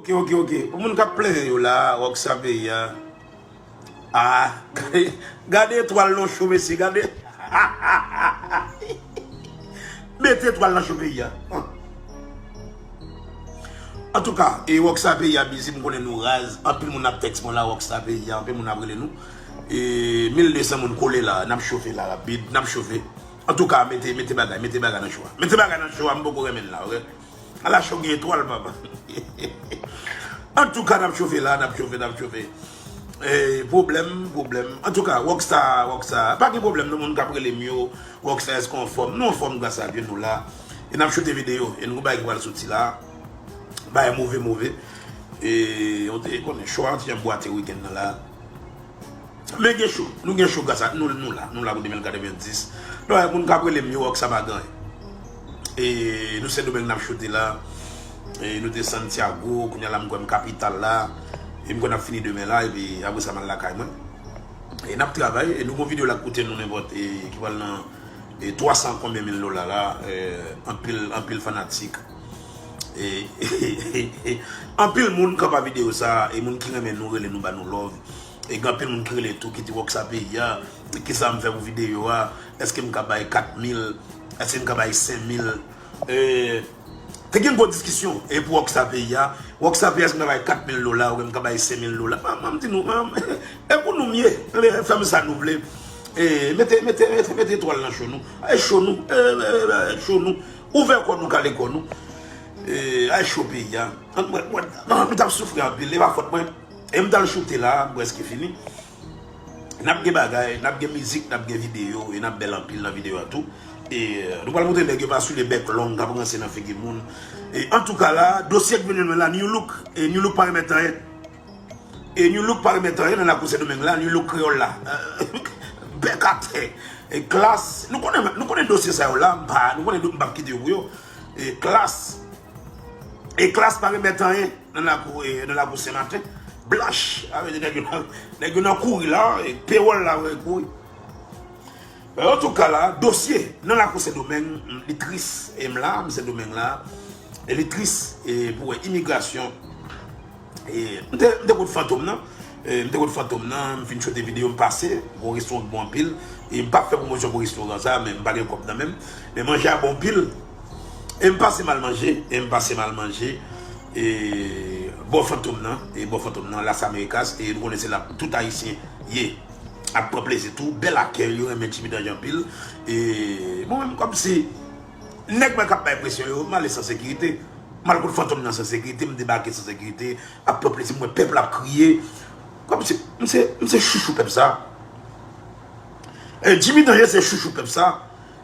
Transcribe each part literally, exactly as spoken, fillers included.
Ok, ok, ok. Pou moun k ap plenyen yo la, Rockstar peyi a. Ah, gade, gade etwal nan cho, mesye, gade. Mete etwal nan cho peyi a. Antouka, e Rockstar peyi a bizi, m konnen nou raz. Anpil moun ap tèks mwen la, Rockstar peyi a, anpil moun ap rele nou. E mil de san moun kole la, n ap chofe la rapid, n ap chofe. Antouka, mete, mete bagay, mete bagay nan cho a. Mete bagay nan cho a, m poko renmen l la, ok? Ala cho gen etwal, papa. Antouka, n ap chofe la, n ap chofe, n ap chofe. E, pwoblèm, pwoblèm. Antouka, Rockstar, Rockstar. Pa gen pwoblèm, non, moun k ap rele m yo. Rockstar, èske w anfòm? Nou anfòm, gras a Dye, nou la. E n ap choute videyo. E nou gon bagay ki pral soti la. Bagay move, move. E, ou te konnen, cho a, ti jan bwate wikenn nan la. Men gen cho, nou gen cho gras a nou, nou la, nou la pou de mil katrevendis. Donk, moun k ap rele m yo, wè sa pa gen anyen. E nou Sendomeng n ap choute la. E nou te Santiago, kounye a la m kwè m kapital la. E m kwè n ap fini demen la, epi apre sa m al lakay mwen. E n ap travay, e nou gon videyo la k koute nou nenpòt, e ki pral nan e twa san konbyen mil dola la, e anpil, anpil fanatik. E anpil moun k ap videyo sa, e moun ki renmen nou, rele nou, ba nou love. E gen anpil moun ki rele tou, ki di, Rockstar peyi a, kisa m fè pou videyo a? Èske m ka bay kat mil? Èske m ka bay senk mil? E, te gen gwo diskisyon, e pou Rockstar peyi a. Rockstar peyi a, èske m ka bay kat mil dola, oubyen m ka bay senk mil dola? Mwen, mwen, m di nou, mwen, e pou nou m ye. E, fè m sa nou vle. E, mete, mete, mete, mete etwal nan cho nou. Ay cho nou. E, e, e, ay cho nou. Ouvè kò nou, kale kò nou. E, ay cho peyi a. Mwen, mwen, mwen, mwen t ap soufri anpil, e pa fòt mwen. E m t al choute la, m prèske fini. N ap gen bagay, n ap gen mizik, n ap gen videyo, e n ap bèl anpil nan videyo a tou. E, euh, nou pral montre nèg yo pa soulye bèk long, k ap ranse nan figi moun. E, antouka la, dosye k vin jwenn mwen la, New Look, e New Look pa remèt anyen. E New Look pa remèt anyen nan lakou Sendomeng la, New Look kreyòl la. Bèk atè. E Klass, nou konnen, nou konnen dosye sa yo la, m pa, nou konnen m p ap kite yo pou yo. E Klass, e Klass pa remèt anyen nan lakou, e, nan lakou Senmaten. Blanch, sa vle di nèg yo nan, nèg yo nan kouri la, e pewòl la, wè, kouri. Antouka la, dosye nan lakou Sendomeng, li tris, e m la, m Sendomeng la, e li tris, e pou wè imigrasyon, e m te, m te kot Fantom nan, e m te kot Fantom nan, m fin choute videyo, m pase, gon restoran k bon anpil, e m p ap fè pwomosyon pou restoran sa, men m pa gen kòb nan men m, men manje a bon anpil, e m pase m al manje, e m pase m al manje, e bò Fantom nan, e bò Fantom nan, Las Américas, e nou konnen se la tout Ayisyen ye. Ap pran plezi tou, bèl akèy, yo renmen Jimmy Danje anpil. E mwen menm kòmsi nèg mwen k ap bay presyon yo, m ale san sekirite. M al kot Fantom nan san sekirite, m debake san sekirite, ap pran plezi, m wè pèp la ap kriye. Kòmsi m se, m se chouchou pèp sa. E Jimmy Danje se chouchou pèp sa.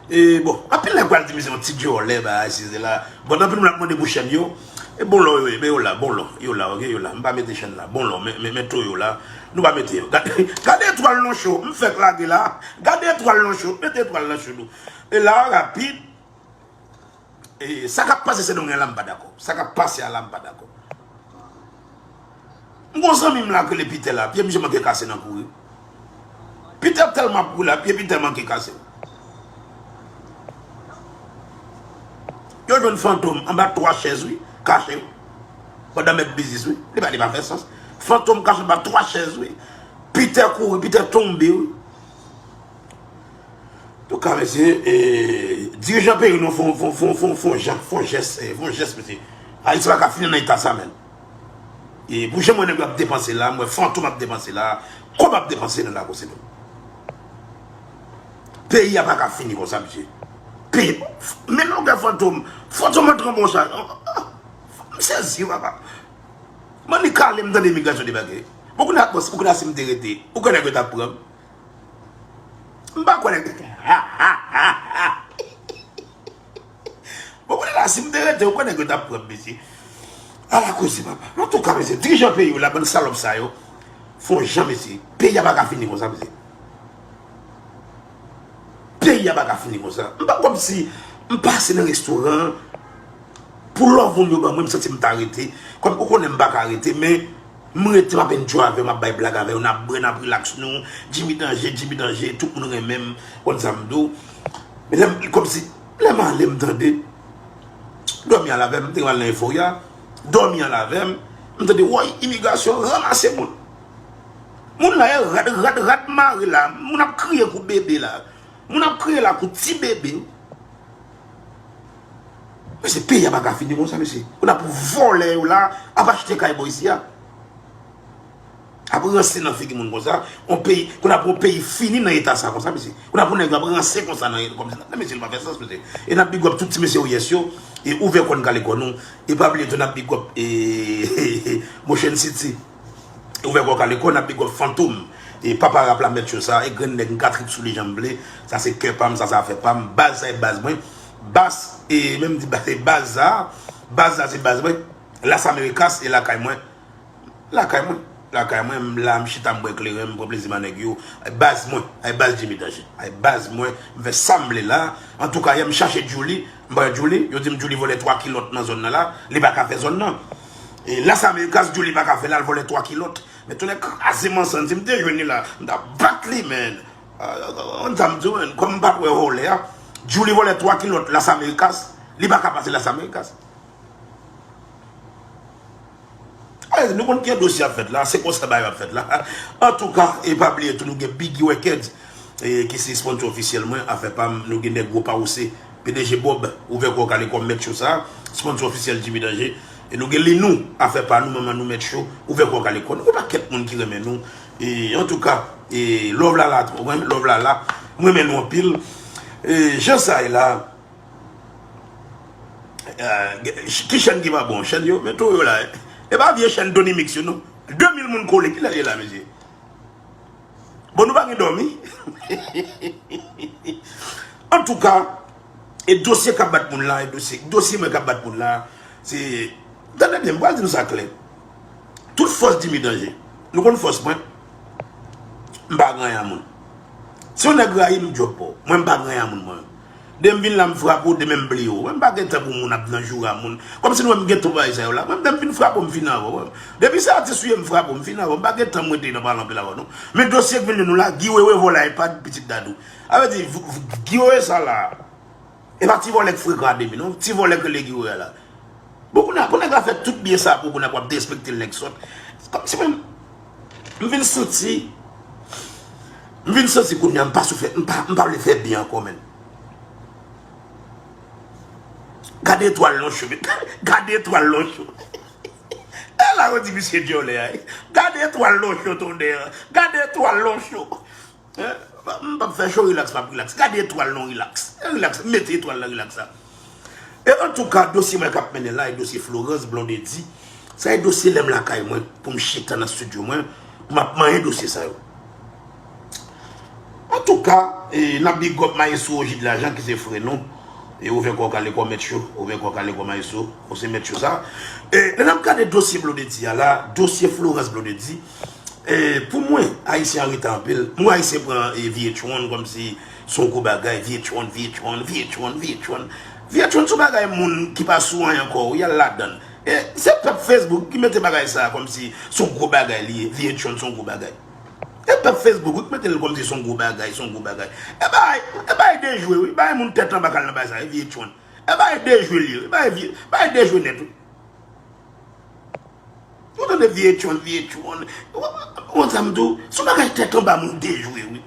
E bon, anpil nèg pral di m se yon ti djòlè, bagay, si se la. Bon, anpil moun ap mande pou chèn yo. E bon lò yo ye, men yo la, bon lò. Yo la, ok, yo la. M pa mete chèn la. Bon lò, men, men, men to yo la. Nou pa mete yo. Gade, gade etwal nan cho. M fèk lage la. Gade etwal nan cho. Mete etwal nan cho nou. E la, rapid. E sa k ap pase Sendomeng la, m pa dakò. Sa k ap pase a la, m pa dakò. M gon zanmi m la k rele Pitè la, pye misye manke kase nan kouri. Pitè tèlman ap kouri la, pye Pitè manke kase. Yo jwenn Fantom anba twa chèz, wi, kache, wi. Pandan mèt biznis, wi. Li pa, li pa fè sans. Fantom kache anba twa chèz, wi. Pitè kouri, Pitè tonbe, wi. Antouka, mesye, e, dirijan peyi nou fon, fon, fon, fon, fon jan, fon jès, e, fon jès, mesye. Ayiti pa ka fini nan eta sa, menm. E, pou jan mwen nèg yo ap depanse la, mwen Fantom ap depanse la, kòb ap depanse nan lakou Sendomeng. Peyi a pa ka fini konsa, mesye. Peyi, men longè Fantom, Fantom antre an bon chay. M sezi, papa. Mwen li kale, m tande imigrasyon debake. Bon, kounye a, bon, si, kounye a, si m te rete, ou kwè nèg yo t ap pran m? M pa kwè nèg. Bon, kounye la, si m te rete, ou kwè nèg yo t ap pran m, mesye. Ala koze, papa. Antouka, mesye, dirijan peyi yo la, bann salòp sa yo, fon jan, mesye. Peyi a pa ka fini konsa, mesye. Peyi a pa ka fini konsa. M pa kòmsi m pase nan restoran, pou love moun yo ban mwen, m santi m ta rete. Kòm ou konnen m pa ka rete, men m rete, m ap enjoy avè yo, m ap bay blag avè yo, n ap bwè, n ap relax nou. Jimmy Danje, Jimmy Danje, tout moun renmen m, konn sa m di w. Men lè m, kòmsi, lè m ale, m tande. Dòmi al avè m, m te pral nan Euphoria. Dòmi al avè m. M tande, woy, imigrasyon ranmase moun. Moun la, e rad, rad, rad mare la. Moun ap kriye kou bebe la. Moun ap kriye la kou ti bebe. Mesye, peyi a pa ka fini konsa, mesye. Kounye a pou vòlè yo la ap achte kay bò isi a. Ap ranse nan figi moun konsa. On peyi, kounye a pou on peyi fini nan eta sa konsa, mesye. Kounye a pou nèg yo ap ranse konsa nan, kòmsi, nan, mesye, li pa fè sans, mesye. E n ap big up tout ti mesye oyès yo. E ouvè kò n kale kò nou. E pa bliye tou n ap big up, e, Motion City. Ouvè kò kale kò, n ap big up Fantom. E papa rap la mèt cho sa, e grenn nèg m ka trip sou li jan m vle. Sa se kè pa m, sa se afè pa m. Baz sa e baz mwen. Baz, e menm di baz, e baz sa, baz sa se baz mwen. Las Americas e lakay mwen. Lakay mwen. Lakay mwen, m la, m chita, m bwè kleren, m pran plezi m a nèg yo. Ay baz mwen, ay baz Jimmy Danger. Ay baz mwen, m fè sa m vle la. Antouka, yè m chache Djouly, m pa wè Djouly, yo di m Djouly vòlè twa kilòt nan zòn nan la, li pa ka fè zòn nan. E Las Americas, Djouly pa ka fè la, l vòlè twa kilòt. Men tonnè kraze m ansanm, si m te jwenn li la, m ta bat li, men. Ah, ah, ah, ah, sa m di w, men, kòm m pa t wè vòlè a, Djouly vòlè twa kilòt Las Americas, li pa ka pase Las Americas. Alèz, nou konn ki dosye ap fèt la, se konsa bagay ap fèt la. Antouka, e pa bliye tou, nou gen Biggy Records, e, ki se sponsor ofisyèl mwen, afè pa m, nou gen nèg Gwo Pawose, P D G Bob, ouvè kò w kale kò m mèt cho sa, sponsor ofisyèl Jimmy Danger. E nou gen Linou, afè pa nou, manman nou mèt cho, ouvè kò w kale kò nou. Gen pakèt moun ki renmen nou. E, antouka, e, love la la, love la la, m renmen nou anpil. E, jan sa ye la, Eh, ki chèn ki pa bon? Chèn yo, men tou yo la. E pa vye chèn Donny Mix yo, non. De mil moun kole, kilè l ye la, mesye? Bon, nou pa gen dòmi. Antouka, e dosye k ap bat moun la, e dosye, dosye mwen k ap bat moun la, se, tande byen, m pral di nou sa klè. Tout fòs Jimmy Danger. Nou konn fòs mwen? M pa gen anyen a moun. Si yon nèg rayi m, djòb pa w. Mwen, m pa gen anyen a moun, mwen. Demen m vin la, m frape w, demen m bliye w. Mwen, m pa gen tan pou moun ap nan joure a moun. Kòmsi nou wè m gen tout bagay sa yo la. Mwen, demen m fin frape w, m fini avè w. Depi se atis ou ye, m frape w, m fini avè w. M pa gen tan mwen te nan pale anpil avè w, non. Men dosye k vin li nou la, Guy Wewe vòlè iPad pitit Dadou. A vle di, v-, v-, Guy Wewe sa la. E pa ti vòlè k frekan a Demi, non. Ti vòlè k rele Guy Wewe a la. Bon, kounye a, pou nèg la fè tout byen sa pou kounye a pou ap derespekte l, nèg sòt. Kòmsi mwen, m vin santi, m vin santi kounye a, m pa sou fè, m pa, m pa vle fè byen ankò, menn. Gade etwal Lonchon, men. Gade etwal Lonchon. E la, yo di misye dyòlè a, wi. Gade etwal Lonchon, tonnè. Gade etwal Lonchon. Eh, m p ap fè cho, rilaks, m ap rilaks. Gade etwal non, rilaks. Eh, rilaks, mete etwal nan rilaks la. E antouka, dosye mwen k ap mennen la, e dosye Florence Blondedy. Sa e dosye lè m lakay mwen, pou m chita nan estidyo mwen, pou m ap manyen dosye sa yo. Antouka, e, n ap big up Maestro Ogide Lajan, ki se frè nou. E ouvè kò w kale kò mèt cho, ouvè kò w kale kò maestro, ou se mèt cho sa. E, lè n ap gade dosye Blondedy a la, dosye Florence Blondedy, E, pou mwen, Ayisyen an rete anpil. Mwen, Ayisyen pran, e, V H one kòmsi se yon gwo bagay. V H one, V H one, V H one, V H one. V H one se yon bagay moun ki pa sou anyen ankò, y al ladan l. E, se pèp Facebook ki mete bagay sa a kòmsi se yon gwo bagay li ye. V H one se yon gwo bagay. E pèp Facebook wi ki mete l kòmsi se yon gwo bagay, se yon gwo bagay. E bay, e bay dejwe wi, bay moun tèt anba k al nan bagay sa a, e V H one. E bay dejwe li ye wi, bay vye, bay dejwe nèt wi. Ou tande V H one, V H one. Ou konn sa m di w? Se yon bagay tèt anba moun dejwe, wi.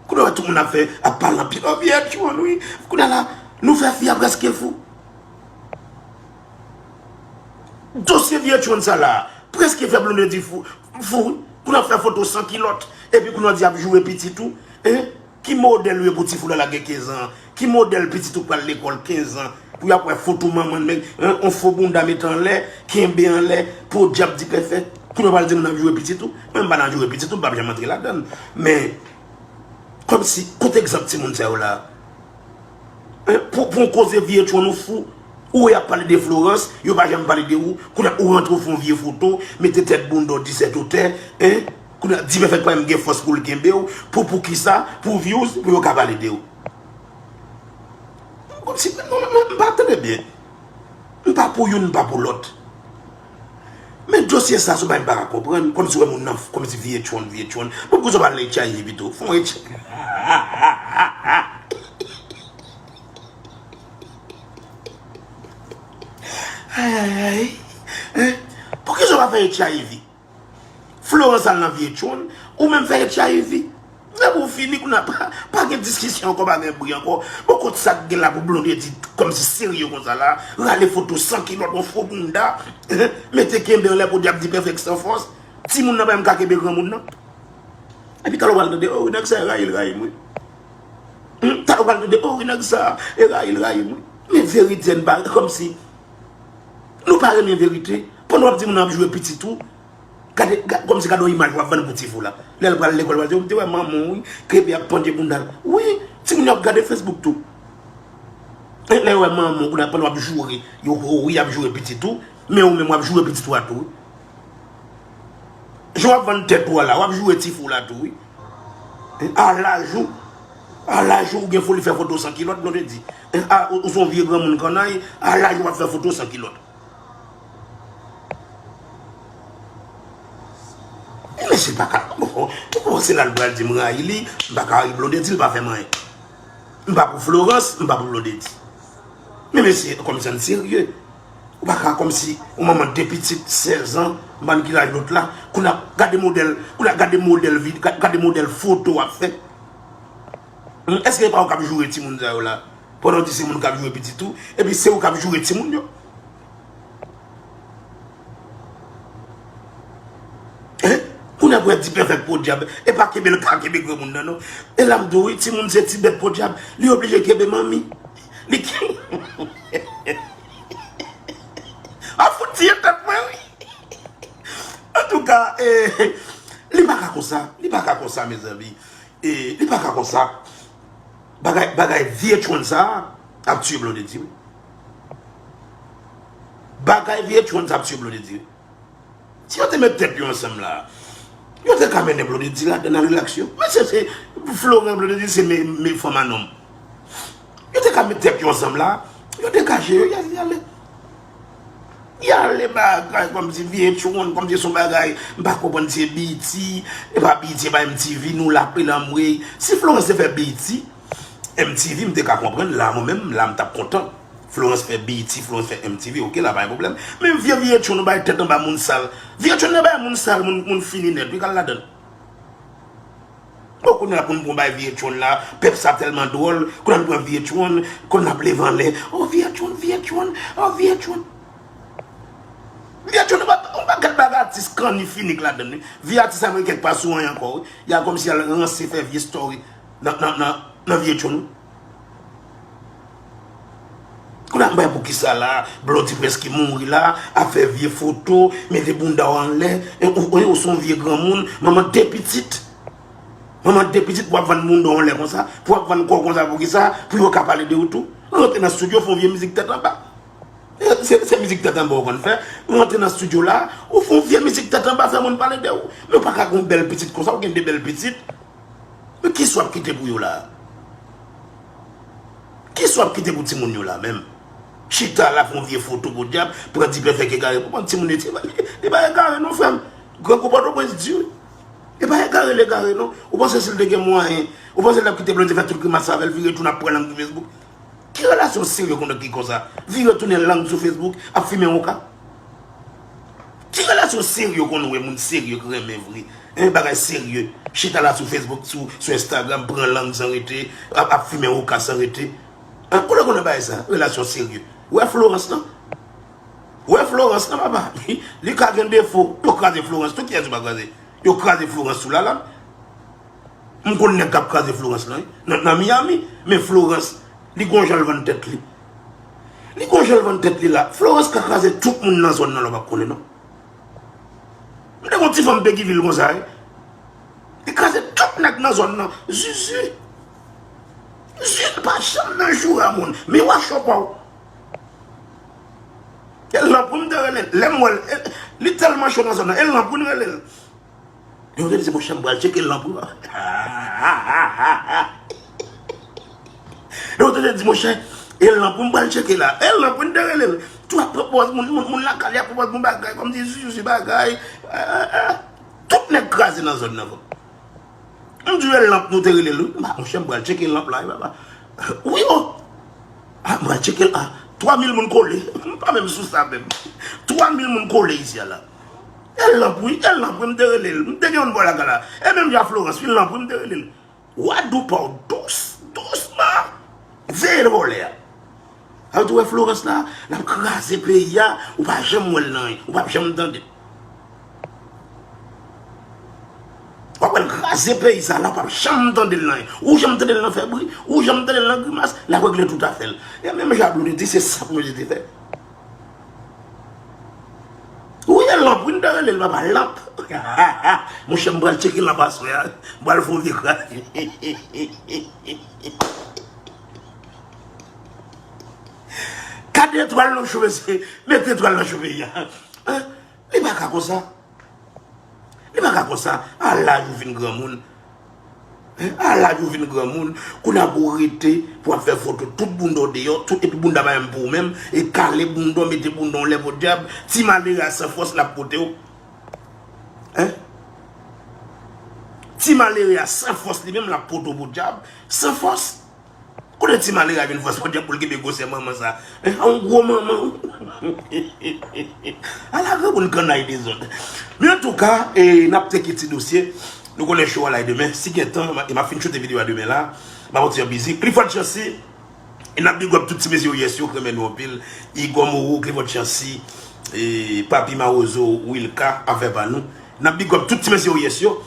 Kounye a tout moun ap fè, ap pale anpil. Oh, V H one, wi. Kounye a la, nou fè fi a prèske fou. Dosye V H one sa la, prèske fè Blondedy fou, fou, wi. Kounye a ap fè foto san kilòt. Epi kounye a di ap joure pitit ou. Hein? Ki modèl ou ye pou ti fi w la lage kenz an? Ki modèl pitit ou pral lekòl kenz an? Pou y ap wè foto manman l, men, hein, on fo bounda mete anlè, kenbe anlè, podyab di pèfè. Kounye a w pral di moun ap joure pitit ou? Mwen, m pa nan joure pitit ou, m p ap janm antre ladan l. Men, kòmsi, kote egzanp timoun sa yo la? Hein, pou, pou yon koze V H one ou fou, ou wè y ap pale de Florence, yo pa janm pale de ou, kounye a ou rantre ou fè yon vye foto, mete tèt bounda w disèt otè, hein? Kounye a, di pèfèt pa menm gen fòs pou l kenbe w, pou, poukisa, pou views, pou yo ka pale de w. Kòmsi, non, non, non, m pa tande byen. M pa pou youn, m pa pou lòt. Men dosye sa, se yon bagay m pa ka konprann, kòmsi w wè moun nan, kòmsi V H one, V H one. Bon, poukisa w pa al H I V pito? Fè yon H I V. Ay, ay, ay. Hein? Poukisa w pa fè H I V. Florence al nan Vye Tchon, ou menm fè H I V. Depi w fini, kounye a pa, pa gen diskisyon ankò, pa gen bri ankò. Bon, kot sa k gen la pou Blondedy kòmsi serye konsa la? Rale foto san kilòt, yon fo bounda, mete kenbe anlè podyab, di pèfèk san fòs. Timoun nan pa menm ka kenbe granmoun nan. Epi talè w pral tande, o, nèg sa rayi l, rayi m, wi. Hmm, talè w pral tande, o, wi, nèg sa e rayi l, rayi m, wi. Men verite n pa, kòmsi nou pa renmen verite. Pandan w ap di moun ap joure pitit ou, gade, ga-, kòmsi gade yon imaj w ap vann pou ti fi w la. Lè l pral lekòl, w ap di, o, m te wè manman w, wi, kenbe ap pandye bounda l. Wi, timoun yo ap gade Facebook tou. E lè yo wè manman w, kounye a pandan w ap joure, yo, o, wi, ap joure pitit ou, men ou menm w ap joure pitit ou a tou, wi. Jan w ap vann tèt ou a la, w ap joure ti fi w la tou, wi. A laj ou, a laj ou, ou gen foli fè foto san kilòt, Blondedy. A, ou, ou se yon vye granmoun kannay, a laj ou w ap fè foto san kilòt. Men mesye pa ka, bon, ou panse la l pral di m rayi li, m pa ka rayi Blondedy, l pa fè m anyen. M pa pou Florence, m pa pou Blondedy. Men mesye, kòmsi ann serye. Ou pa ka kòmsi yon manman de pitit, sèz an, m pa konn ki laj lòt la. Kounye a gade modèl, kounye a gade modèl vid-, ga-, gade modèl foto w ap fè. Hmm, èske e pa ou k ap joure timoun sa yo la? Pandan w di se moun k ap joure pitit ou, epi se ou k ap joure timoun yo. Hein? Kounye a pou di pèfèk podyab, e pa kenbe l ka kenbe granmoun nan non. E la m di w wi, timoun se ti bèt podyab, li oblije kenbe manmi. Li ki-, a fout tiye tèt mwen wi. Antouka, eh, li pa ka konsa, li pa ka konsa, mezanmi. Eh, li pa ka konsa. Bagay, bagay vye Tchon sa a ap tiye Blondedy wi. Bagay vye Tchon sa ap tiye Blondedy wi. Si yo te met tèt yo ansanm la, yo te ka mennen Blondedy ladan nan relax yo. Men se, se Florence, Blondedy se men, men fanm a nonm. Yo te ka met tèt yo ansanm la, yo degaje yo, y ale, y ale. Y ale bagay kòmsi vye Tchon, kòmsi se yon bagay, m pa konprann se B E T, e pa B E T, e pa M T V, nou la pil anmwey. Si Florence te fè B E T, M T V, m te ka konprann, la mwen menm, la m t ap kontan. Florence fè B E T, Florence fè M T V, oke, la pa gen pwoblèm. Men vye vye Tchon, nou bay tèt anba moun sal. Vye Tchon nan bay moun sal, moun, moun fini nèt, wi, k al ladan l. Bon, kounye a pou n pran bay vye Tchon la, pèp sa tèlman dwòl, kounye a nou pran vye Tchon, kounye a n ap leve anlè. O vye Tchon, vye Tchon, o vye Tchon. Vye Tchon, nou pa, nou pa gad bagay atis kanni fini k ladan l, wi. Vye atis ameriken k pa sou anyen ankò, wi. Y a kòmsi y al ranse fè vye story nan, nan, nan, nan vye Tchon, wi. Kounye a m bay poukisa la, Blondedy prèske mouri la, ap fè vye foto, mete bounda w anlè, e ou, ou, ou se yon vye granmoun, manman de pitit. Manman de pitit pou w ap vann bounda w anlè konsa, pou w ap vann kò w konsa poukisa, pou yo ka pale de ou tou. Rantre nan estidyo, fè yon vye mizik tèt anba. E se, se mizik tèt anba w konn fè. Rantre nan estidyo la, ou fè yon vye mizik tèt anba, fè moun pale de ou. Men w pa ka gen yon bèl pitit konsa, ou gen de bèl pitit. Men kisa w ap kite pou yo la? Kisa w ap kite pou timoun yo la menm? Chita la, fè yon vye foto podyab, pran di pèfèk egare. Pou pran timoun eti, li, li pa egare non, frè m. Grangou Pòtoprens di wi. Li pa egare, li egare non. Ou panse si l te gen mwayen, ou panse l t ap kite Blondedy fè tout grimas avè l, vire tou n ap pran lang sou Facebook? Ki relasyon serye konn ki konsa? Vire tounen lang sou Facebook, ap fimen woka? Ki relasyon serye w konn wè moun serye k renmen vre? Hein, bagay serye. Chita la sou Facebook, sou, sou Instagram, pran lang san rete, ap, ap fimen woka san rete. Hein, kote w konn wè bagay sa? Relasyon serye. Ou wè Florence lan? Ou wè Florence lan, papa? Li, li ka gen defo. Yo kraze Florence tou, kiyès yo pa kraze? Yo kraze Florence tou la la. M konn nèg k ap kraze Florence lan, wi. Nan, nan Miami, men Florence, li gon jan l vann tèt li. Li gon jan l vann tèt li la. Florence ka kraze tout moun nan zòn nan lè w pa konnen, non. M te gon ti fanm Peguy Ville konsa, wi. Li kraze tout nèg nan zòn nan. Zuzu. Zuzu pa janm nan jou a moun. Miwa cho pa w. E lanp wi m te rele l. Lè m wè l, e, li tèlman cho nan zòn nan. E lanp wi n rele l. Yo te di, monchè, m pral tcheke lanp wi. Yo te di, monchè, e lanp wi m pral tcheke la. E lanp wi n te rele l. Tou ap pwopòz moun, moun, moun lakay li ap pwopòz moun bagay, kòm di, si, si bagay. Eh, eh, eh. Tout nèg kraze nan zòn nan, frè. M di, e lanp nou te rele l wi. M pa, monchè, m pral tcheke lanp la wi, papa. Wi, o. Ah, m pral tcheke l. Ah, twa mil moun kole. M pa menm sou sa menm. Twa mil moun kole isi a la. E lanp wi, e lanp wi, m te rele l. M te gen yon bò lakay la. E menm jan Florence, wi, lanp wi, m te rele l. Wa dou pa w dous, dousman. Veye vòlè a. A ou wè Florence la, l ap kraze peyi a, ou pa janm wè l nan anyen, ou p ap janm tande l. W ap wè l kraze peyi sa la, ou p ap janm tande l nan anyen. Ou janm tande l nan fè bri, ou janm tande l nan grimas, l ap regle tout afè l. E menm jan Blondedy, se sa Blondedy te fè. Wi, e lanp wi, m te rele l papa lanp. Monchè, m pral tcheke lanp aswè a. M pral fè yon vye kraze. Gade etwal nan cho mesye, mete etwal nan cho peyi a. Hein? Li pa ka konsa. Li pa ka konsa. A laj ou vin granmoun. Hein? A laj ou vin granmoun. Kounye a pou w rete, pou w ap fè foto tout bounda w deyò, tout, epi bounda pa menm pou ou menm, e kale bounda w, mete bounda w lè podyab, ti malere a san fòs l ap pote w. Hein? Ti malere a san fòs li menm l ap pote w podyab, san fòs. Kote ti malere a vin fòs podyab pou l kenbe gwosè manman sa? Hein? A yon gwo manman. Ala granmoun kannay dezòd. Men antouka, e, n ap tcheke ti dosye. Nou konnen show a la e demen. Si gen tan, e m ap fin choute videyo a demen la. M ap yon ti jan bizi. Clifford Chancy, e n ap big up tout ti mesye O Y S yo k renmen nou anpil. Igor Moreau, Clifford Chancy, e, Papi Mawozo, Wilka, afè pa nou. N ap big up tout ti mesye O Y S yo.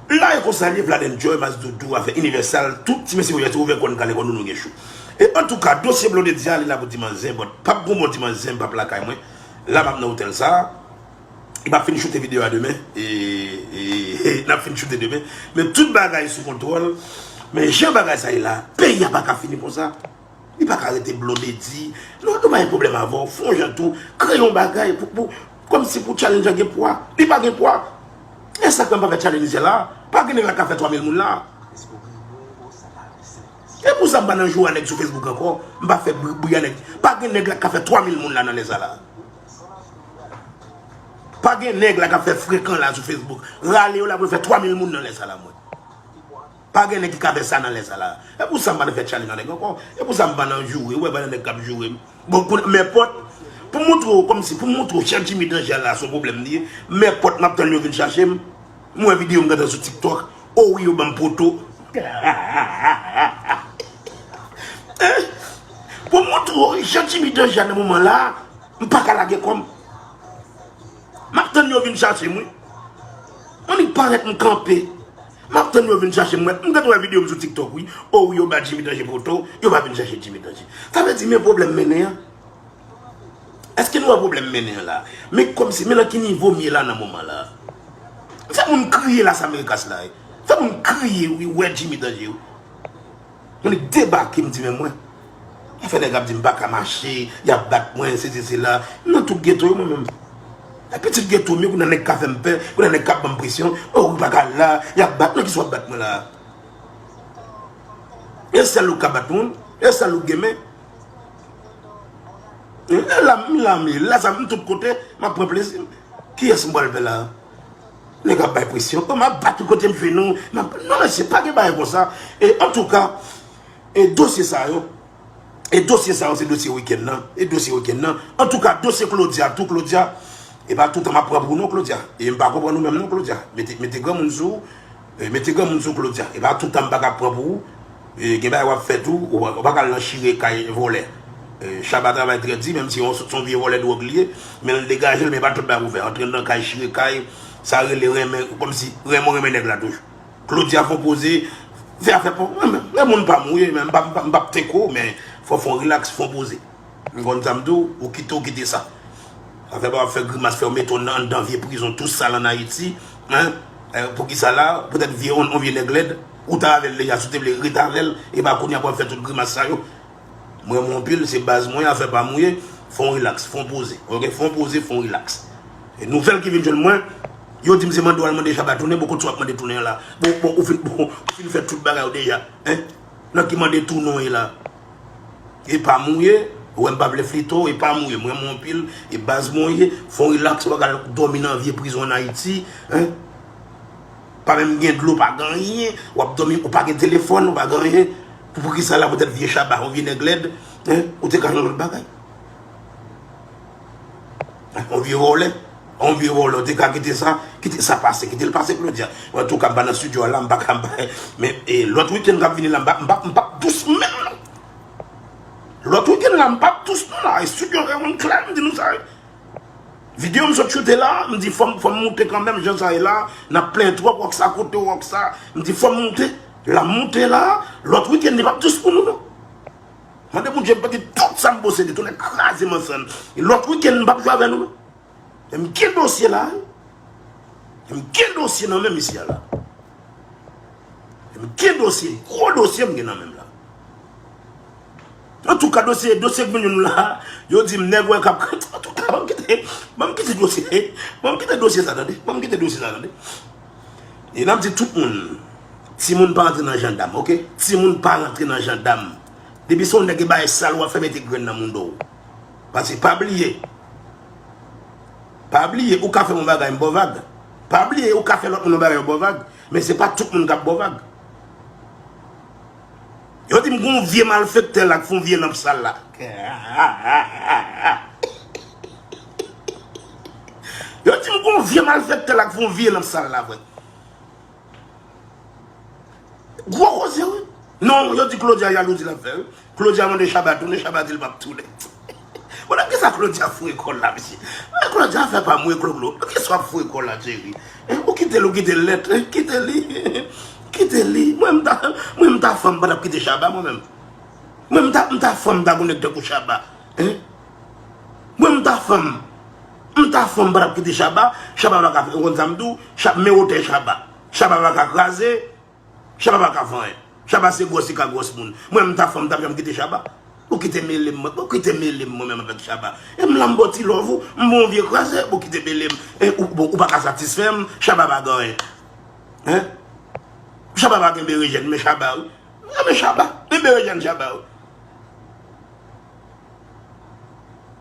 La e konsa li ye, Vlad Enjoy, Mas Doudou, afè Inivèsal, tout ti mesye O Y S yo, ouvè kò n kale kò nou, nou gen chou. E antouka, dosye Blondedy a, li la pou ti manzè, but p ap gon bon ti manzè, m p ap lakay mwen. La m ap nan otèl sa. Li p ap fin choute videyo a demen. E, e, e, n ap fin choute demen. Men tout bagay sou kontwòl. Men jan bagay sa ye la, peyi a pa ka fini konsa. Li pa ka rete Blondedy. Nou, nou pa gen pwoblèm avè w. Fè yon jan tou. Kreye yon bagay pou, pou, kòmsi pou challenge an gen pwa. Li pa gen pwa. E sa k fè m pa fè challenge la. Pa gen nèg la k ka fè twa mil moun la. E pou sa m pa nan jou a nèg sou Facebook ankò. M pa fè bri, bri a nèg. Pa gen nèg la k ka fè twa mil moun la nan lè sa la. Pa gen nèg la k ap fè frekan la sou Facebook. Rale yo la pou yo fè twa mil moun nan lè sa la, mwen. Pa gen nèg ki ka fè sa nan lè sa la. E pou sa m pa nan fè challenge nan nèg ankò. E pou sa m pa nan joure. Ou wè, pa nan nèg k ap joure m. Bon, pou, men pòt, pou montre w, kòmsi, pou montre w, chan Jimmy Danje la, se yon pwoblèm li ye. Men pòt, m ap tann yo vin chache m. M wè videyo m gentan sou TikTok. O wi, yo ban m poto. Hein? Pou montre w, chan Jimmy Danje nan moman la, m pa ka lage kò m. M ap tann yo vin chache m, wi. Annik parèt m kanpe. M ap tann yo vin chache m. M gentan wè videyo m sou TikTok, wi. O wi, yo ba Jimmy Danje poto, yo pa vin chache Jimmy Danje. Sa vle di, men pwoblèm mennen an. Èske nou wè pwoblèm mennen an la? Men kòmsi, men nan ki nivo m ye la nan moman la? Fè moun kriye Las Americas la, wi. Fè moun kriye, wi, wè Jimmy Danje, wi. Moun debake, m di, men mwen. Afè nèg ap di m pa ka mache, y ap bat mwen, sesi, sela. M nan tout geto yo, mwen menm. E pitit geto m yo, kounye a nèg ka fè m pè, kounye a nèg ka ban m presyon. O, ou pa ka al la, y ap bat, nan kisa w ap bat mwen la? E sèl ou k ka bat moun, e sèl ou k gen men. E la, m la, m ye la, sa m tout kote, m ap pran plezi m. Kiyès m pral pè la? Nèg ap bay presyon. O, m ap bat ou kote m jwenn ou. M ap, non, mesye, pa gen bagay konsa. E, antouka, e dosye sa yo, e dosye sa yo, se dosye wikenn nan. E dosye wikenn nan. Antouka, dosye Claudia, tou Claudia, e pa toutan m ap pran pou ou non, Claudia. E m pa konprann ou menm non, Claudia. Mete, mete granmoun sou ou. E mete granmoun sou Claudia. E pa toutan m pa ka pran pou ou. E, gen bagay w ap fè tou, ou, ou pa ka al nan chire kay vòlè. E, Shabba travay trè di, menm si yon, se yon vye vòlè dwòg li ye, men l degaje l, men pa tout bagay pou fè. Antre nan kay, chire kay, sa rele renmen, kòmsi renmen w renmen nèg la toujou. Claudia fè yon poze, fè afè pa w. Men, men, men moun pa mouye, men m pa, m pa, m p ap teke w, men fò w fè yon rilaks, fè yon poze. M konn sa m di w, ou kite, ou kite sa. Afè pa w ap fè grimas, fè w mete w nan, anndan vye prizon tou sal ann Ayiti, hein? Eh, poukisa la? Poutèt vye, on, on vye nèg lèd, ou t avè l deja, si w te vle ret avè l, e pa kounye a pou w ap fè tout grimas sa yo. Mwen, mwen anpil, se baz mwen, afè pa mouye, fè w rilaks, fè w poze, oke? Fè w poze, fè w rilaks. E nouvèl ki vin jwenn mwen, yo di m se mande w al mande Shabba tounen, bon, kot sa w ap mande tounen an la? Bon, bon, ou fin, bon, ou fin fè tout bagay ou deja, hein? Nan ki mande tounen w ye la? E pa mouye, ou wè m pa vle flite w, e pa mouye, mwen renmen w anpil, e baz mwen w ye, fè w rilaks, ou pa ka al dòmi nan vye prizon ann Ayiti, hein? Pa menm gen dlo, pa gen anyen, w ap dòmi, ou pa gen telefòn, ou pa gen anyen. Pou, poukisa la, poutèt vye Shabba, yon vye nèg lèd, hein? Ou te ka jwenn lòt bagay. Yon vye vòlè. On vye vòlè, ou te ka kite sa, kite sa pase, kite l pase, Claudia. Antouka, m pa nan estidyo a la, m pa ka, m pa, men e, lòt wikenn k ap vini la, m pa, m pa, m p ap dous menm non. Lòt wikenn la, m p ap dous non la. Estidyo a konn klè, m di nou sa. Videyo m sot choute la, m di fò m, fò m moute kanmenm, jan sa ye la, n ap plenyen twòp, Rocksa kote w, Rocksa. M di fò m moute, la m moute la, lòt wikenn li p ap dous pou nou non. Mande Bondye m pèdi tout sa m posede, tounen kraze m ansanm. E lòt wikenn m p ap jwe avè nou non. E m gen dosye la wi. E m gen dosye nan men misye a la. E m gen dosye, gwo dosye m gen nan men m la. Antouka, dosye, dosye k vin jwenn nou la, yo di m nèg wè k ap, antouka, ban m kite, ban m kite dosye, ban m kite dosye sa tande, ban m kite dosye sa tande. E n ap di tout moun, timoun pa rantre nan jandam, oke? Timoun pa rantre nan jandam. Depi se yon nèg ki bay sal, w ap fè mete grenn nan mouda w. Paske pa bliye, pa bliye, ou ka fè yon bagay, m ba w vag. Pa bliye, ou ka fè lòt moun yon bagay, yo ba w vag. Men se pa tout moun k ap ba w vag. Yo di m gon vye malfektè la k fè yon vye lanp sal la. Yo di m gon vye malfektè la k fè yon vye lanp sal la, vre. Gwo koze, wi. Non, yo di Claudia jalouzi l ap fè, wi. Claudia mande Shabba tounen, Shabba di l p ap tounen. Bon, nan kisa Claudia foure kò l la, mesye? Men Claudia fè pa mwen, Claude. Nan kisa w ap foure kò l la, Jerry? Hein, ou kite l, ou kite l nèt, hein? Kite li. Kite li. Mwen, m ta, mwen, m ta fanm, m pa t ap kite Shabba, mwen menm. Mwen, m ta, m ta fanm, m ta gon nèg tankou Shabba. Hein? Mwen, m ta fanm. M ta fanm, m pa t ap kite Shabba. Shabba pa ka fè, ou konn sa m di w? Sha-, men wotè Shabba. Shabba pa ka kraze. Shabba pa ka fè anyen. Shabba se gwòs, li ka gwòs moun. Mwen, m ta fanm, m t ap janm kite Shabba. Ou kite mele m, mwen. Ou kite mele m, mwen menm avèk Shabba. E m la, m ba w ti love ou, m ba w yon vye kraze, ou kite mele m. E ou, bon, ou pa ka satisfè m, Shabba pa gen anyen. Hein? Shabba pa gen berejèn, men Shabba, wi. Renmen Shabba, men berejèn Shabba, wi.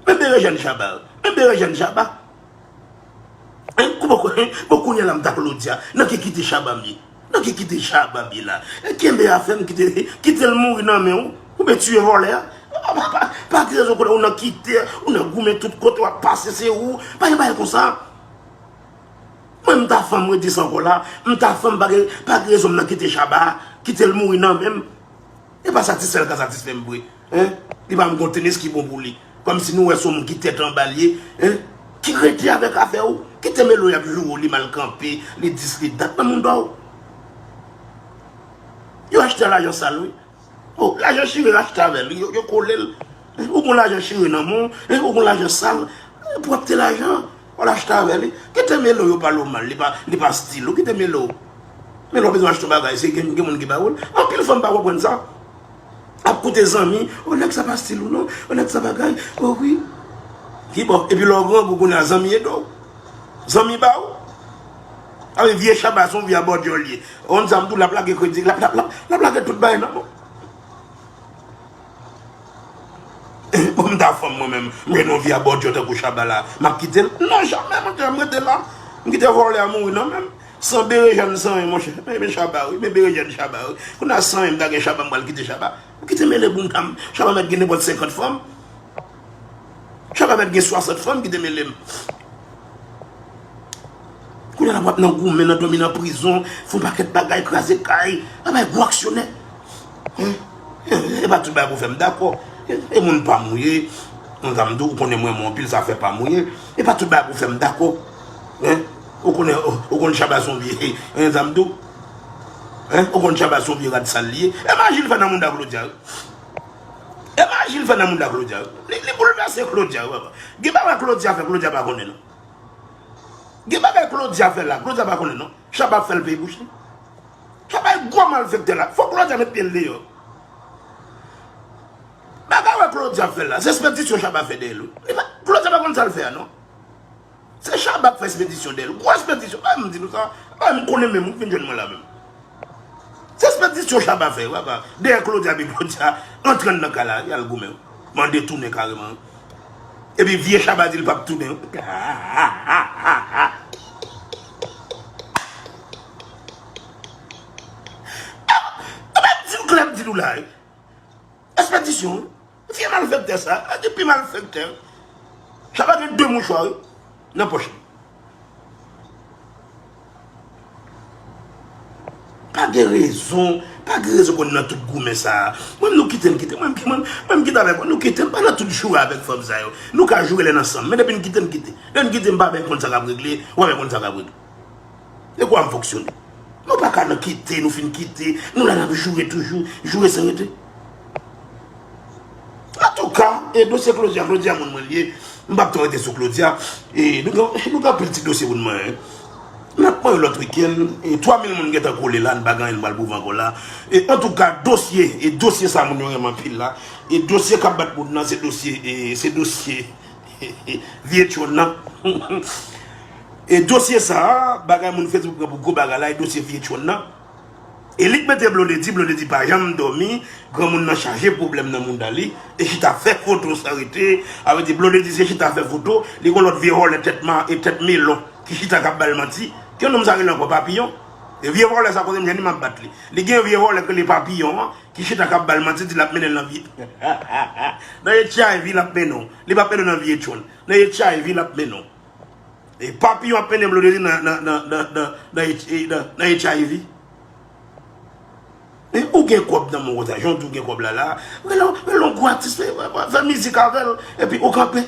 Men berejèn Shabba, men berejèn Shabba. Hein, kouman, hein, bon, kounye a la m ta Claudia, nan ki kite Shabba m ye? Nan ki kite Shabba m ye la? E kenbe afè m, kite, kite l mouri nan men w, oubyen tiye vòlè a. Pa, pa, pa, pa gen rezon konnen ou nan kite, ou nan goumen tout kote, w ap pase se ou. Pa gen bagay konsa. Mwen, m ta fanm, mwen di sa ankò la, m ta fanm, pa gen, pa gen rezon m nan kite Shabba, kite l mouri nan men m. E pa satisfè l ka satisfè m vre. Hein? Li pa menm gon tenis ki bon pou li. Kòmsi nou wè se yon moun ki tèt anba l ye. Hein? Ki rete avèk afè w. Kite melo y ap joure w, li mal kanpe, li dis, li dat nan mouda w. Yo achte a lajan sal, wi. Oh, lajan chire, yo achte avè l, wi. Yo, yo kole l. Hein? Ou gon lajan chire nan men w, hein? Ou gon lajan sal, hein? Pwòpte lajan. W al achte avè li. Kite melo yo pale w mal. Li pa, li pa stil ou. Kite melo. Melo bezwen achte yon bagay. Se gen, gen moun ki ba ou l. Anpil fanm pa konprann sa. Ap koute zanmi. O nèg sa pa stil ou non. O nèg sa bagay. O wi. Ki bò. Epi lè w grangou kounye a zanmi ede w. Zanmi ba ou. Awe vye Shabba se yon vye abòdyòl ye. Ou konn sa m di w, l ap lage kredi. L ap, l ap, l ap, l ap lage tout bagay nan men w. Bon, m ta fanm mwen menm, m jwenn yon vye abòdyò tankou Shabba la, m ap kite l? Non, jamè, monchè, m rete la. M kite vòlè a mouri nan men m. San berejèn, san anyen, monchè. Men, men Shabba, wi, men berejèn Shabba, wi. Kounye a san anyen, m ta gen Shabba, m pral kite Shabba. M kite mele bounda m. Shabba mèt gen nenpòt senkant fanm. Shabba mèt gen swasant fanm ki te mele m. Kounye a la w ap nan goumen, nan dòmi nan prizon, fè yon pakèt bagay, kraze kay, bagay gwo aksyonè. Hein? E pa tout bagay pou fè m dakò. E, e moun pa m ou ye. Mwen ka m di w, ou konnen mwen, mwen anpil zafè pa m ou ye. E pa tout bagay pou fè m dakò. Hein? Ou konnen, ou, ou konn Shabba se yon vye, hein, sa m di w? Hein? Ou konn Shabba se yon vye rad sal li ye. E maji l fè nan mouda Claudia, wi. E maji l fè nan mouda Claudia, wi. Li, li boulvèse Claudia, wi, papa. Gen bagay Claudia fè, Claudia pa konnen, non. Gen bagay Claudia fè la, Claudia pa konnen non. Shabba ap fè l peye bouch li. Shabba e gwo malfektè la. Fò Claudia met pye l deyò. Bagay wè Claudia ap fè la, se espedisyon Shabba fè dèyè l wi. Li pa, Claudia pa konn sa l fè a non. Se Shabba k fè espedisyon dèyè l. Gwo espedisyon. Bay m di nou sa. Bay m konnen menm ou k vin jwenn mwen la menm. Se espedisyon Shabba fè, papa. Dèyè Claudia, epi Claudia antre anndan kay la, y al goumen. Mande tounen kareman. Epi vye Shabba di l p ap tounen. Ebyen, di l klè, m di nou la, wi. Espedisyon, wi. Vye malfektè sa, a gen pi malfektè. Shabba gen de mouchwa, wi, nan pòch li. Pa gen rezon, pa gen rezon pou n nan tout goumen sa a. Mwen, nou kite n kite. Mwen, mwen, mwen, m kite avèk nou kite n, pa nan tout joure avèk fanm sa yo. Nou ka joure lè n ansanm, men depi n kite n kite. Lè n kite, m pa byen konn sa k ap regle, ou pa byen konn sa k ap regle. E kwa m fonksyone. Nou pa ka nan kite, nou fin kite, nou la n ap joure toujou, joure san rete. Antouka, e dosye Claudia, Claudia moun mwen l ye, m p ap twò rete sou Claudia. E nou gen, nou gen anpil ti dosye pou n manyen. N ap manyen lòt wikenn, e twa mil moun gentan kole la, n pa gen anyen n pral pwouve ankò la. E antouka, dosye, e dosye sa moun yo renmen anpil la. E dosye k ap bat moun nan, se dosye, e se dosye vye Tchon nan. E dosye sa a, bagay moun Facebook pran pou gwo bagay la, e dosye vye Tchon nan. E li k mete Blondedy, Blondedy pa janm dòmi, granmoun nan chaje pwoblèm nan mouda li, e chita fè foto san rete, sa vle di Blondedy se chita fè foto, li gon lòt vye vòlè tèt ma, e tèt melon, ki chita k ap ba l manti, ki nonm sa rele ankò Papiyon, e vye vòlè sa kote m jwenn li m ap bat li, li gen yon vye vòlè k rele Papiyon an, ki chita k ap ba l manti, di l ap mennen l nan vye, nan H I V l ap mennen w, li p ap mennen w nan vye Tchon, nan H I V l ap mennen w. E Papiyon ap mennen Blondedy nan, nan, nan, nan, nan, nan, H- nan, nan H I V. Men ou gen kòb nan men w konsa, jan w di w gen kòb la la, rele w, rele w gwo atis, fè, fè, fè, fè mizik avè l, epi ou kanpe.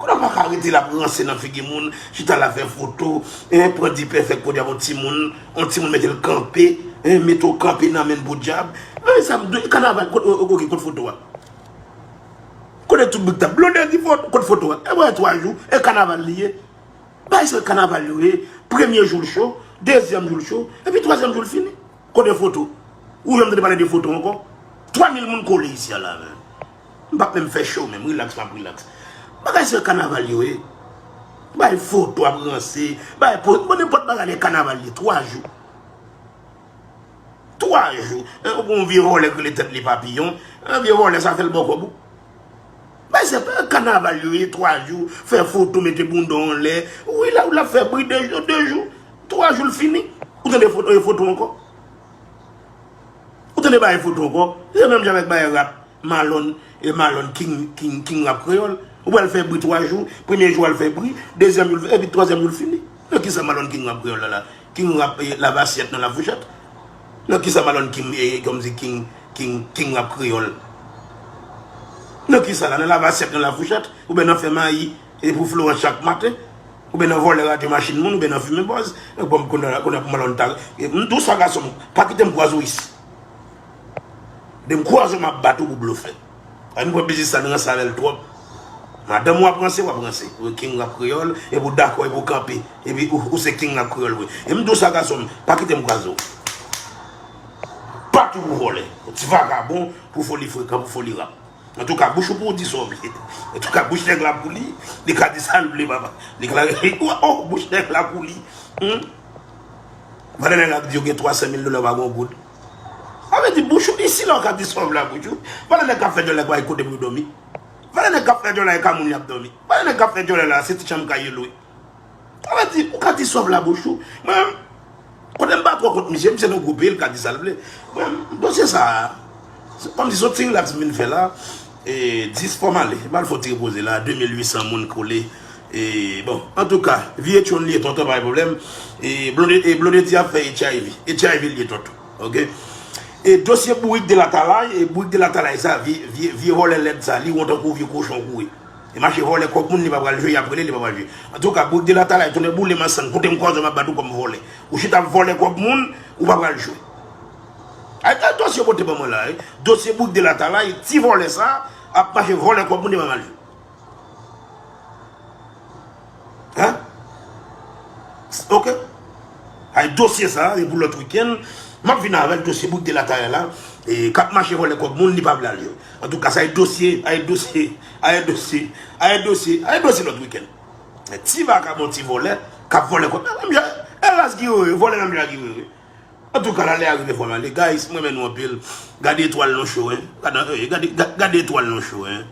Kounye a w pa ka rete l ap ranse nan figi moun, chita la fè foto, en, pran D-Perfect kounye a yon timoun, yon timoun mete l kanpe, en, mete w kanpe nan men l podyab. Men sa m di w, kanaval, kote, kote, kote foto a? Kote tout bout tap? Blondedy foto, kote foto a? E mwen twa jou, e kanaval li ye. Bay se kanaval yo ye. Premye jou l cho, dezyèm jou l cho, epi twazyèm jou l fini. Kote foto? Ou janm tande pale de foto ankò? Twa mil moun kole isi a la, men. M p ap menm fè cho menm, rilaks m ap rilaks. Bagay se kanaval yo ye. Bay foto ap ranse, bay poz, bon, nenpòt bagay de kanaval li, twa jou. Twa jou. En, ou gon vye vòlè k rele tèt li Papiyon. En, vye vòlè sa fè l ba w kòb ou. Bay se pa kanaval yo ye, twa jou, fè foto, mete bounda w anlè. Wi, la, ou la fè bri de jou, de jou. Twa jou l fini. Ou tande foto, e foto ankò. Ou tande bagay foto ankò. Se menm jan avèk bagay rap. Malone, e Malone King, King, King Rap Kreyòl. Ou pral fè bri twa jou, premye jou al fè bri, dezyèm jou l fè, epi twazyèm jou l fini. Nan kisa Malone King Rap Kreyòl la la? King Rap, e, lave asyèt nan lafouchèt? Nan kisa Malone King, e, kòmsi King, King, King Rap Kreyòl? Nan kisa la? Nan lave asyèt nan lafouchèt? Oubyen nan fè mayi, e, pou Florent chak maten? Oubyen nan vòlè radyo machin moun, oubyen nan fimen bòz? Bon, kounye a, kounye a pou Malone ta, e, m di w sa gason m, pa kite m kwaze w isi. De m kwaze w m ap bat ou pou blofè. Ann pran biznis la, n ranse avè l twòp. Madanm w ap ranse, w ap ranse. Ou King Rap Kreyòl, epi w dakò, epi w kanpe. Epi ou, ou se King Rap Kreyòl vre. E m di w sa gason m, pa kite m kwaze w. Bat ou pou vòlè. Ou ti vagabon, pou foli frekan, pou foli rap. Antouka, bouch ou pou w di sa w vle. Antouka, bouch nèg la pou li, li ka di sa l vle, papa. Li ka, oh, bouch nèg la pou li. Hmm? Valè nèg la k di yo gen twa san mil dola, pa gon goud. Sa vle di bouch ou isi la w ka di sa w vle a bouch ou. Valè nèg k ap fè djòlè pa gen kote pou yo dòmi. Valè nèg k ap fè djòlè e ka moun y ap dòmi. Valè nèg k ap fè djòlè la se ti chanm kay yo lwe. Sa vle di ou ka di sa w vle a bouch ou. Mwen menm, kote m pa twò kont misye, misye nan gwo peyi l ka di sa l vle. Mwen menm, dosye sa a, se kòmsi se yon ti rilaks m vin fè la. E dis fò m ale, m al fè yon ti repoze la, de mil uit san moun kole. E, bon, antouka, vye Tchon li ye tonton, pa gen pwoblèm. E Blonde, e Blondedy ap fè H I V. H I V li ye tonton. Oke? E dosye Bourik de Latalay, e Bourik de Latalay sa, vye, vye, vye vòlè lèd sa, li wont tankou vye kochon kouri. Li mache vòlè kòb moun, li pa pral jwe, y ap rele, li pa pral jwe. Antouka, Bourik de Latalay, tonnè boule m an sang, kote m kwaze w m ap bat ou kòm vòlè. Ou chita ap vòlè kòb moun, ou pa pral jwe. Ay, ay, dosye pote ban mwen la, wi. Dosye Bourik de Latalay, ti vòlè sa, ap mache vòlè kòb moun, li pa pral jwe. Hein? Ok. Ay dosye sa, e pou lòt wikenn, m ap vin avè l dosye Bourik de Latalay la, e k ap mache vòlè kòb moun, li pa vle al jwe. Antouka, sa e dosye, ay dosye, ay dosye, ay dosye, ay dosye lòt wikenn. Ti vakabon, ti vòlè, k ap vòlè kòb. Menm jan, e ras ki yo ye, vòlè menm jan ki yo ye. Antouka, lalè a rive fò m ale. Guys, m renmen nou anpil. Gade etwal nou cho, en. Gade, eh, gade, ga- gade etwal nou cho, en.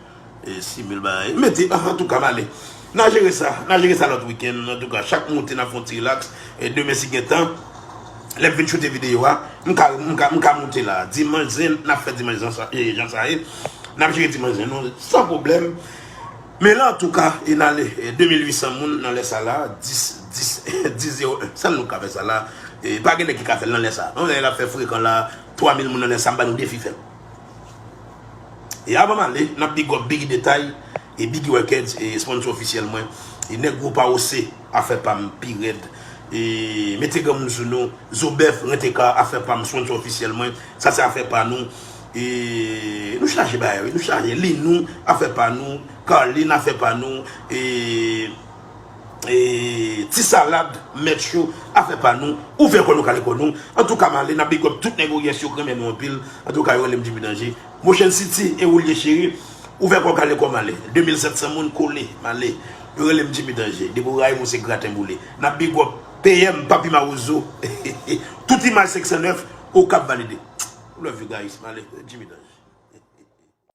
E, simil bagay. Mete, ah, antouka, m ale. N a jere sa, n a jere sa lòt wikenn. Antouka, chak moute, n ap fè yon ti rilaks. E demen, si gen tan, lè m vin choute videyo a, m ka, m ka, m ka moute la. Dimanch zen, n ap fè dimanch zen sa, e, jan sa ye. N ap jere dimanch zen nou, san pwoblèm. Men la, antouka, e n ale, e, de mil uit san moun nan lè sa la, dis, dis, dis zewo en. Sa nou ka fè sa la. E pa gen nèg ki ka fè l nan lè sa. Non, lè l ap fè frekan la, twa mil moun nan lè sa, m ba nou defi fè l. E avan m ale, n ap big up Biggie Detay e Biggie Records, e sponsor ofisyèl mwen. E nèg gwo pa ose, afè pa m pi rèd. E mete granmoun sou nou, Zobèf, Renteka, afè pa m, sponsor ofisyèl mwen. Sa se afè pa nou. E nou chaje bagay, wi, nou chaje. Linou, afè pa nou. Carline, afè pa nou. E E, Ti Salad, Mèt Cho, afè pa nou, ouvè kò nou, kale kò nou. Antouka, m ale, n ap big up tout nèg Oryans yo k renmen nou anpil. Antouka, yo rele m Jimmy Danje. Motion City e Willy Chéri, ouvè kò, kale kò, m ale. De mil sèt san moun, kole, m ale. Yo rele m Jimmy Danje. Depi w rayi m, ou se graten boule. N ap big up P M, Papi Mawozo. Tout imaj senk san nèf, Okap valide. Love you guys, m ale, Jimmy Danje.